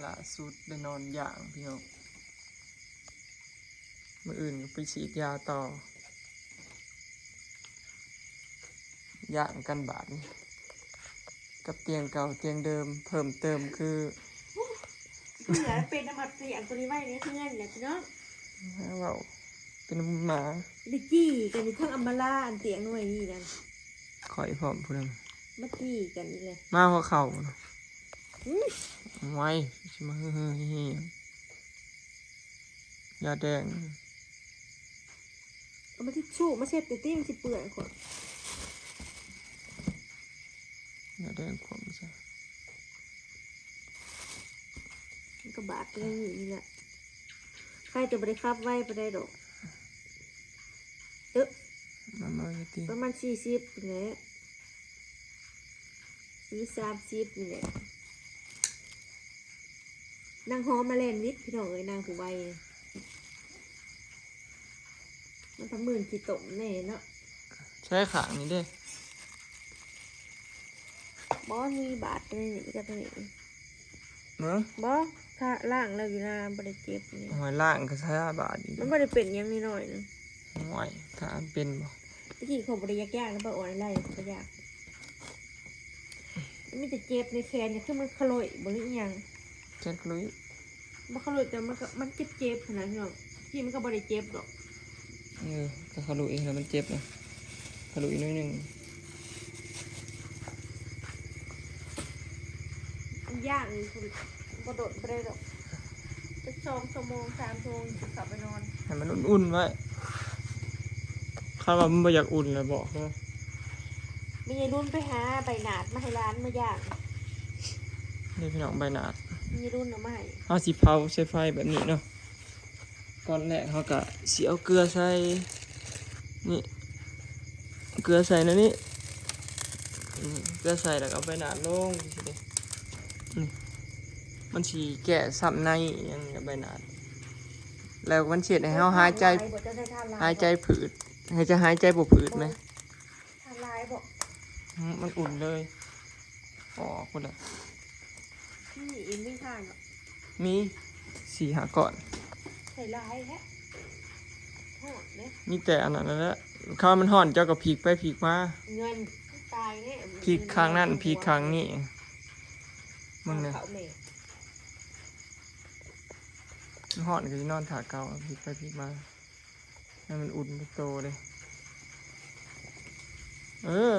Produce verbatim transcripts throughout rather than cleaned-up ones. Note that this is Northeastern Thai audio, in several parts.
ล่าสุดได้นอนย่างพี่น้อง มื้ออื่นก็ไปฉีดยาต่อ ย่างกันบาดนี้ กับเตียงเก่าเตียงเดิม เพิ่มเติมคือ เหลือเป็นน้ำอัดเสียงตัวนี้ไว้ในเพื่อนแหละพี่น้อง เว้าเป็นหมา ดิจี้กันในเทิงอัมมาลาอันเตียงหน่วยนี่นั่น ข่อยพร้อมผู้หนึง มาจี้กันนี่เลย มาหัวเข่านะ อืม ไว้สิมาเฮ้ยๆๆยาแดง เอามาทิชชู่มาเช็ดติตี้มันสิเปื่อยก่อน ยาแดงขวดไม่ใช่ มันก็บาดกันอยู่นี่แหละใครจะบริคับไว้ไปได้ดอก เออ มันมาจะตี ประมาณสี่สิบนี่แหละหรือสามสิบนี่แหละนางหอมมาแลนวิทย์พี่น้องเอ้ยนางผู้ไวมันทำมื่นขี้ตมแน่เนาะ ใช้ขางนี้เด้ บอสมีบาดตัวนี้กับตัวนี้ เนาะ บอสถ้าล่างแล้วอยู่นะบ่ได้เจ็บนี่ หอยล่างก็ใช้บาดอีก มันบ่ได้เป็นหยังน้อยๆนึง หอยถ้าเป็นบ่ ตะกี้เขาบ่ได้ยากๆแล้วบ่อ่อนอะไรบ่ยากมันมีแต่เจ็บในแขนเนี่ยคือมันขลุ่ยบ่หรืออีหยัง แค่คลุย บ่ขลุ่ยแต่มันก็มันเจ็บๆขนาดพี่น้องที่มันก็บ่ได้เจ็บดอก เออก็ขลุยแล้วมันเจ็บนะขลุยหน้อยหนึ่ง ย่างนี่คือบ่โดดบ่ได้ดอกจักสองชั่วโมงสามชั่วโมงสิเข้าไปนอน ให้มันอุ่นๆไว้ถ้าว่ามันบ่อยากอุ่นเลยบอกเด้อ มีไอ้รุ่นไปหาใบหนาดมาให้ร้านมาย่าง นี่พี่น้องใบหนาด มีรุ่นเอามาให้ เอาสิเผาใส่ไฟแบบนี้เนาะก่อนแรกเขาก็สิเอาเกลือใส่นี่เกลือใส่ในนี้อืมเกลือใส่แล้วก็เอาใบหนาดลงสิเด้นี่มันสิแก้ซ้ำในยังกับใบหนาดแล้วมันสิเฮ็ดให้เฮาหายใจ บ่จะใส่ทานลาย หายใจผืดหายใจหายใจบ่ผืดไหม ทานลายบ่ อืมมันอุ่นเลยออกพุ่นแหละ นี่อินไม่ทานหรอก มีสี่ห้าก้อน ใส่ลายแท้หอดเนี่ย มีแต่อันนั้นแหละข้าวมันห่อนเจ้าก็พลิกไปพลิกมา เงินตายเนี่ย พลิกข้างนั่นพลิกข้างนี่มึงเนี่ย เขาแม่ มันห่อนก็จะนอนถาเก่าพลิกไปพลิกมาให้มันอุ่นไปโตเลยเออ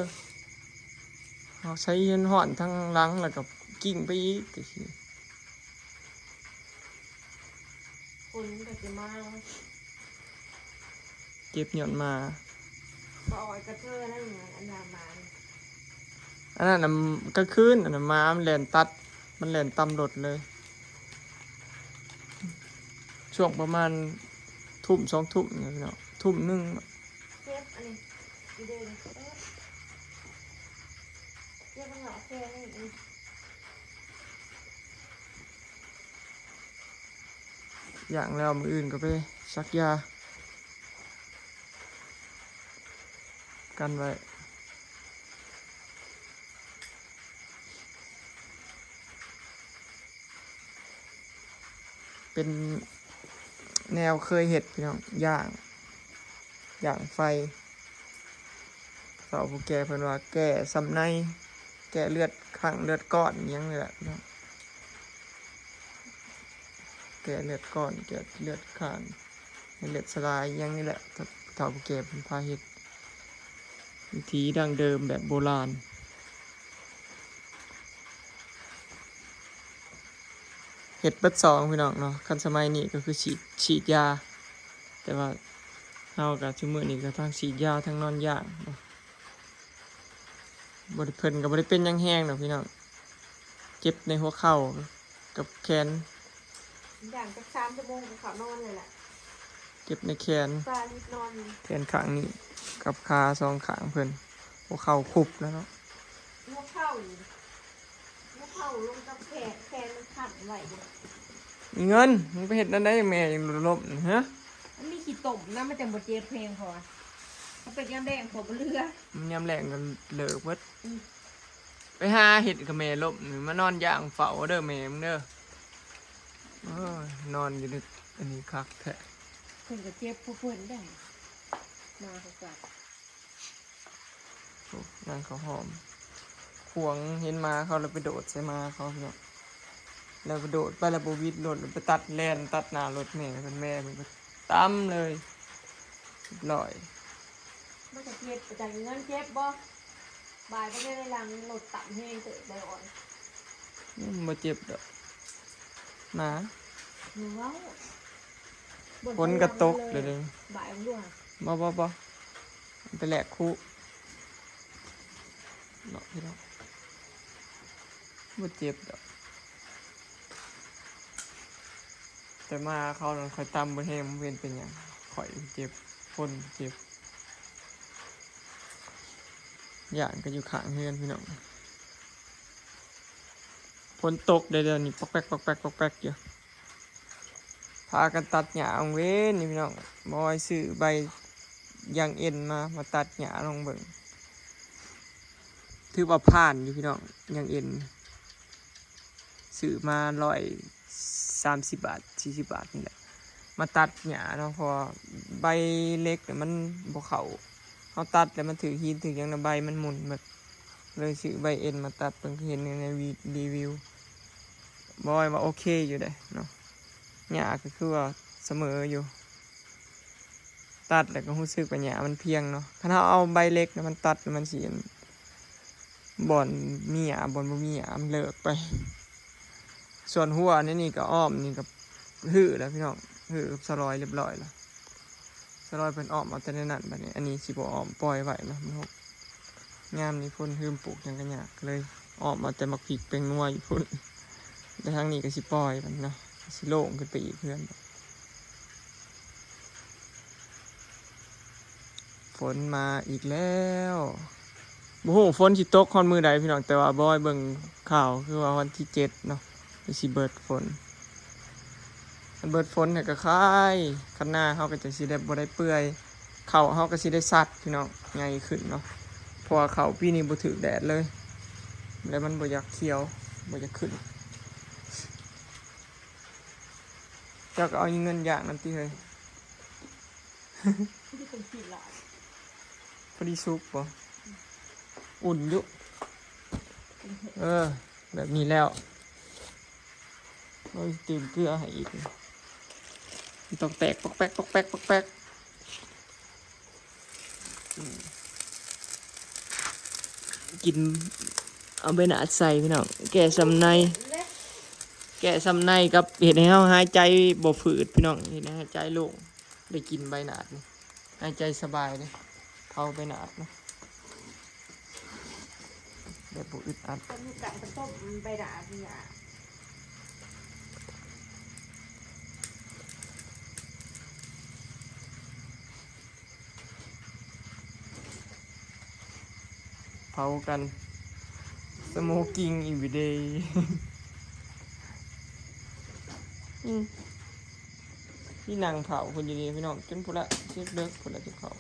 เอาใช้เย็นห่อนทั้งหลังแล้วก็กิ่งไปอีกแต่ที คนก็จะมา เจ็บหย่อนมา บ่ออยกระเทอนั่นเหมือนอันนามาเนี่ย อันนั้นน่ะกลางคืนอันนั้นหมามันแล่นตัด มันแล่นตำรถเลย ช่วงประมาณทุ่มสองทุ่มเนี่ยพี่น้องทุ่มหนึ่ง เจ็บอันนี้อีเดนเออเจ็บมันเหงาแค่นี้อีก อย่างแล้วมื้ออื่นก็ไปสักยา กันไว้ เป็นแนวเคยเห็ดพี่น้องย่างย่างไฟเฒ่าผู้แก่เพิ่นว่าแก้ซ่ำในแก้เลือดคั่งเลือดก้อนอิหยังนี่แหละพี่น้องแก้เลือดก้อนแก้เลือดคั่งให้เลือดสลายอิหยังนี่แหละเฒ่าผู้แก่เพิ่นพาเฮ็ดวิธีดั้งเดิมแบบโบราณ เฮ็ดเบิดสองพี่น้องเนาะคันสมัยนี้ก็คือฉีดฉีดยา แต่ว่าเฮาก็ซุมื้อนี้ก็ทั้งฉีดยาทั้งนอนย่างเนาะบ่ได้เพิ่นก็บ่ได้เป็นหยังแฮงดอกพี่น้องเจ็บในหัวเข่ากับแขน อย่างจักสามชั่วโมงก็เขานอนเลยแหละ เจ็บในแขน ซาลิดนอนอยู่ แขนข้างนี้กับขาสองข้างเพิ่นหัวเข่าคุบแล้วเนาะ หัวเข่าอยู่หัวเข่าลงกับแขนแขนมันขัดไหวอยู่ อีเงินมึงไปเฮ็ดนั่นได้แม่ยังล้มนะฮะ มันมีขี้ตมนะมันจังบ่เจ็บแฮงพอถ้าเป็นยามแดงพอบ่เลือ มันยามแลงก็เลิกเบิด อืม ไปหาเฮ็ดกับแม่ล้มนี่มานอนย่างเฝ้าเด้อแม่มึงเด้อ เอ้ย นอนอยู่ในอันนี้คักแท้ เพิ่นก็เจ็บผู้เพิ่นได้ มาเขาก็ โอ้ นางเขาหอม ขวางเห็นหมาเขาแล้วไปโดดใส่หมาเขาเนาะ แล้วไปโดดไปแล้วบ่หวิดรถ แล้วไปตัดแล่นตัดหน้ารถแม่เพิ่น แม่เพิ่นก็ตำเลย เรียบร้อย มันก็เจ็บ ไปจ่ายเงินเจ็บบ่ บ่ายบ่ได้หลังรถตำแฮงเติบได้อ่อน อืม บ่เจ็บดอก หมา หนูเว้า ฝนก็ตกเลยเด้ บ่ายมันด้วย บ่ บ่ บ่ ไปแลกคุเนาะพี่น้อง บ่เจ็บดอก แต่หมาเขานั่นข้อยตำบ่แฮง มันเป็น เป็นหยัง ข้อยเจ็บ คนเจ็บ ย่านก็อยู่ข้างเฮือนพี่น้อง ฝนตกเด้อ เดี๋ยวนี้ ปอกแป๊ก ปอกแป๊ก ปอกแป๊กอยู่ พากันตัดหญ้าเอาเว้นนี่พี่น้อง บอยซื้อใบยางเอ็นมา มาตัดหญ้าลองเบิ่ง ถือว่าผ่านอยู่พี่น้อง ยางเอ็น ซื้อมาร้อยสามสิบบาท สี่สิบบาทนี่แหละ มาตัดหญ้าเนาะ เพราะว่าใบเหล็กเนี่ยมันบ่เข้า เฮาตัดแล้วมันถืกหินถืกหยังนะ ใบมันหมุนหมด เลยซื้อใบเอ็นมาตัด เพิ่นก็เห็นใน ในรีวิว บอยว่าโอเคอยู่เด้เนาะ หญ้าก็คือว่าเสมออยู่ ตัดแล้วก็รู้สึกว่าหญ้ามันเพียงเนาะ คันเฮาเอาใบเหล็กนะมันตัดแล้วมันสิ บ่อนมีหญ้า บ่อนบ่มีหญ้า มันเลิกไป ส่วนหัวนี่ นี่ก็อ้อม นี่ก็หื้อแล้วพี่น้อง หื้อกับสลอยเรียบร้อยแล้ว สลอยเพิ่นอ้อมเอาแต่ในนั้นบัดนี้ อันนี้สิบ่อ้อม ปล่อยไว้เนาะ มันหก ยามนี้เพิ่นหืมปลูกหยังก็ยาก เลยอ้อมเอาแต่หมากพริกแป้งนัวอยู่พุ้น แต่ทางนี้ก็สิปล่อยมันเนาะ สิโล่งขึ้นไปอีกเฮือน ฝนมาอีกแล้ว บ่ฮู้ฝนสิตกฮอดมื้อใดพี่น้อง แต่ว่าบอยเบิ่งข่าวคือว่าวันที่เจ็ดเนาะ สิเบิดฝน เบิดฝนให้ก็คาย คันนาเฮาก็จะสิได้บ่ได้เปื่อย ข้าวเฮาก็สิได้สัดพี่น้อง ใหญ่ขึ้นเนาะ เพราะว่าข้าวปีนี้บ่ถืกแดดเลย แล้วมันบ่อยากเขียว บ่อยากขึ้น เจ้าก็เอาเงินอย่างนั้นติเฮ้ย พอดีสุกบ่ อุ่นอยู่ เออ แบบนี้แล้ว โอ้ย ตื่มเกลือให้อีก มันต้องแตกปอกแป๊ก ปอกแป๊ก ปอกแป๊ก อืม กิน เอาใบหนาดใส่พี่น้อง แก้ส่ำใน แก้ส่ำในกับเฮ็ดให้เฮาหายใจบ่ฝืดพี่น้อง เฮ็ดให้หายใจโล่ง ได้กินใบหนาดนี่ หายใจสบายเลย เผาใบหนาดเนาะ แบบบ่อึดอัด ต้มกับต้มใบหนาดเนี่ย เผากัน smoking every day อืม นี่นางเผาคนอยู่นี่พี่น้อง จนพุ้นละ เจ็บเลิกพุ้นละ เจ็บเขา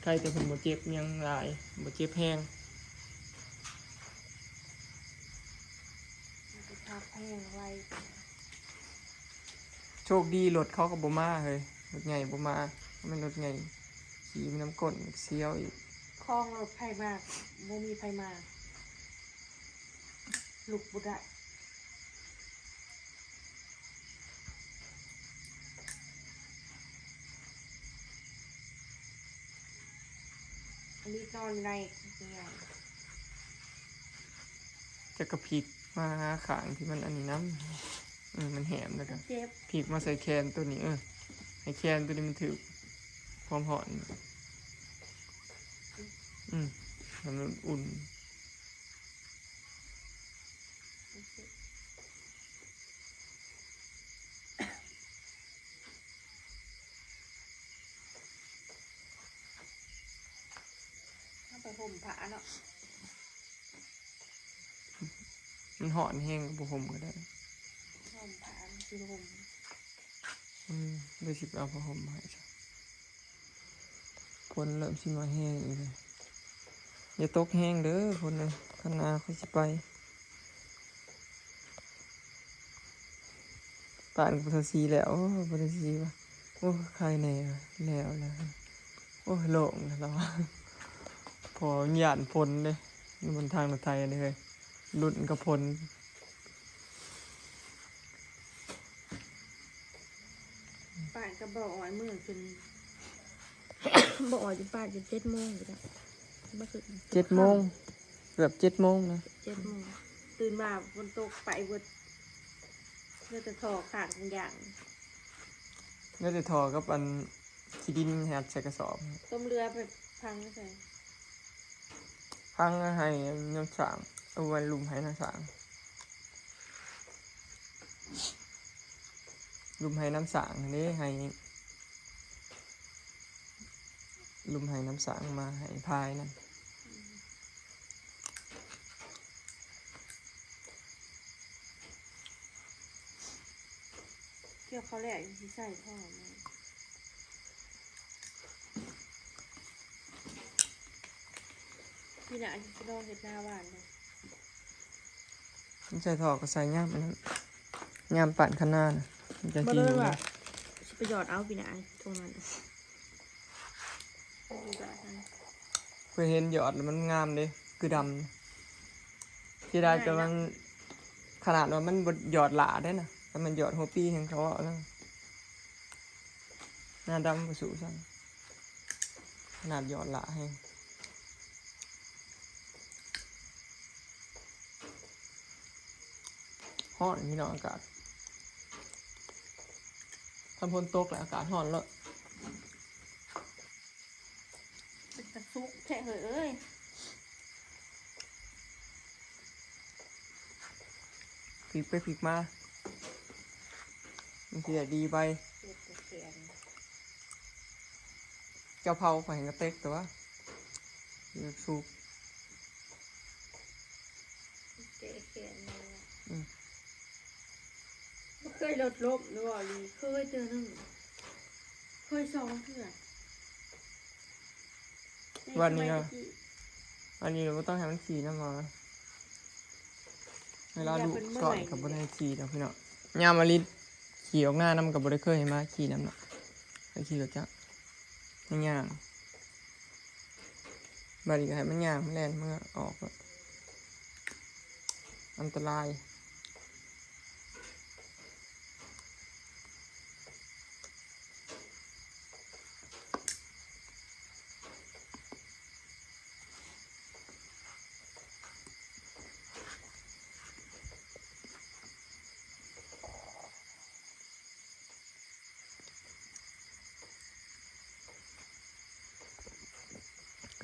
ใครๆ แต่เพิ่นบ่เจ็บหยังหลาย บ่เจ็บแฮง มันก็ทับแห้งไว โชคดีรถเขาก็บ่มาเฮ้ย รถใหญ่บ่มา มันรถใหญ่ ขี่ไปนำก้นเสียวอีก คลองรถไผมา บ่มีไผมา ลุกบ่ได้ อันนี้นอนในเนี่ย จะกระพริกมาหาข้างที่มันอันนี้นำ เออ มันแหมแล้วก็ เจ็บ พริกมาใส่แคนตัวนี้ เออ ให้แคนตัวนี้มันถืกความร้อน อืม ให้มันอุ่น เอาไปห่มผ้าเนาะ มันฮ้อนแฮง บ่ห่มก็ได้ ห่มผ้ามันสิห่ม อืม เดี๋ยวสิไปเอาผ้าห่มมาให้ซะ ฝนเริ่มสิมาแฮงอีกแล้ว อย่าตกแฮงเด้อฝนเอ้ย คันนาค่อยสิไป ปานกับภาษีแล้ว โอ้ภาษีวะ โอ้ใครแน่แล้วแล้ว โอ้โล่งแล้วเรา พอย่านฝนเลย นี่มันทางรถไทยเลย รุ่นกับฝน ปาดกระบอกอ้อยมือจนบอกอ้อยจนปาดจนเจ็ดโมงอยู่แล้วบ่คือ เจ็ดโมง เกือบเจ็ดโมงนะ เจ็ดโมง ตื่นมาฝนตกไปเบิดเลือดแต่ทอขาดทุกอย่าง แล้วจะทอกับอันขี้ดินแฮดใส่กระสอบ ต้มเรือไปพังใส่ พังให้น้ำสางเอาไว้ลุมให้น้ำสางลุมให้น้ำสางนี่ให้ลุมให้น้ำสางมาให้พายนั่น เกี่ยวเขาแหละยังสิใส่พ่อแม่พี่น่ะจะลองเห็ดหน้าหวานเลย มันใส่ทอก็ใส่ย่ามอันนั้นย่ามปั่นข้างหน้านะมันจะ บ่ กิน ได้ อยู่ ว่า นะ สิไปหยอดเอาพี่น่ะตรงนั้นน่ะ เคยเห็นหยอดแล้วมันงามเด้คือดำเสียดายแต่มันขนาดว่ามันบ่หยอดหลาได้นะแต่มันหยอดหัวปีแห่งเขาเอาแล้วหน้าดำบ่สู้ซ้ำขนาดหยอดหลาให้ ฮ้อนพี่น้องอากาศถ้าฝนตกแล้วอากาศฮ้อนแล้ว เป็นตะซุกแท้เลยเอ้ย พลิกไปพลิกมามันเสียดีไป เจ็บแต่แขน เจ้าเผาไปเห็นกระเต็กแต่ว่าเลือกซุป เจ็บแขนเลยอะ อืม บ่เคยรถลบหรือว่าลีเคยเจอหนึ่งเคยสองเทื่อ วันนี้ก็ สมัยตะกี้ อันนี้เราก็ต้องให้มันขี่น้ำมาเวลา อย่า ลูก เป็นเมื่อย สอนกับบ่ได้ขี่ดอกพี่น้องยามมาลิดขี่ออกหน้าน้ำกับบ่ได้เคยให้มาขี่น้ำเนาะให้ขี่รถจักรให้ย่างบัดนี้ก็ให้มันย่างมันแล่นเมื่อออกแล้วอันตราย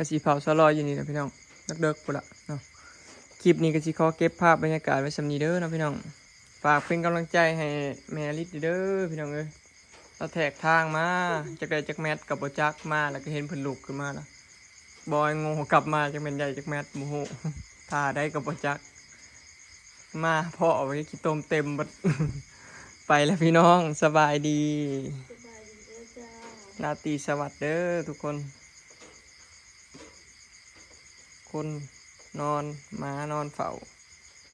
ก็สิเผาสลอยอยู่นี่แหละพี่น้องเลิกๆพุ้นละเนาะคลิปนี้ก็สิขอเก็บภาพบรรยากาศไว้ส่ำนี้เด้อเนาะพี่น้องฝากเป็นกำลังใจให้แม่ลิดเด้อพี่น้องเอ้ยเราแทรกทางมาจักได้จักแมตรกับบ่จักมาแล้วก็เห็นเพิ่นลุกขึ้นมาแล้วบอยโง่กลับมาจักแม่นได้จักแมตรบ่ฮู้ท่าได้กับบ่จักมาเพาะเอาไว้ขี้ตมเต็มบัดไปแล้วพี่น้องสบายดี สบายดีเด้อจ้า ราตรีสวัสดิ์เด้อทุกคน คนนอนหมานอนเฝ้า